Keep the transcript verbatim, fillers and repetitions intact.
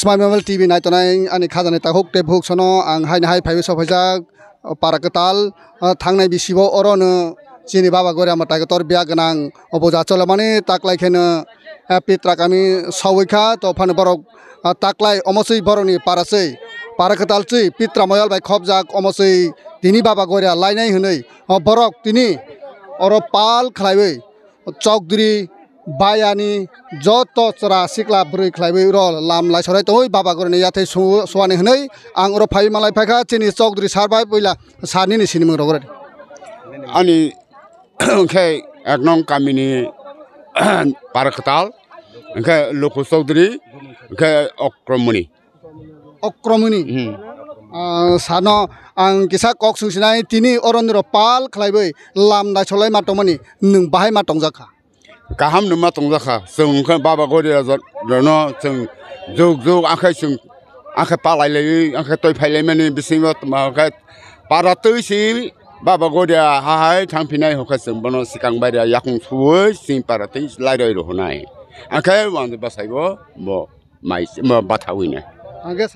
Smile Mobile T V naitonai ani khajani takhuk tei bukhuk sono ang haino hai phaiwi sophaijak, o, para kwtal, o, thangnai bisibo orono chini baba Goria mwtai kotor biya gwnang obo ja cholemani taklai kheno, eh, Pitra kami sawi kha, to phano borok, ah, taklai omo swi borokni para swi, para kwtal swi Pitra moyal bai khopjak omo swi tini baba Goria lainai hwnwi, o, borok tini oro pal khlaiwi Chokdri bayani joto chwra sikla bwrwi khlaiwi ro lam laisorai tongwi baba Gorini yathai su-, suani hwnwi ang oro phaiwi malai phaikha chini Chokdri sir bai puila sir nini sinimung rogoradi. Ani khe ek nong kamini para kwtal, hwnkhe Luku Chowdhury, hwnkhe Okromoni. Okromoni. Hmm. Ah, sano ang kisa kok sung sinai, tini oroni ro pal khlaiwi lam naisolai ma tongmani, nwng bahai ma tongjak kha? Kaham no ma tongjak kha. Chwng khe baba Goria rano chwng jug jug akhai chwng akhai palai lai, akhai toi phai lai mani bisingo tma khe para twi si baba Goria hahai thang phinai hokhe chwng bono sikang bai yakung suwi sing para twi lai roi rw hwnai. Akhai wng bwsai bo bo mai ma bathawi nai. Ang khe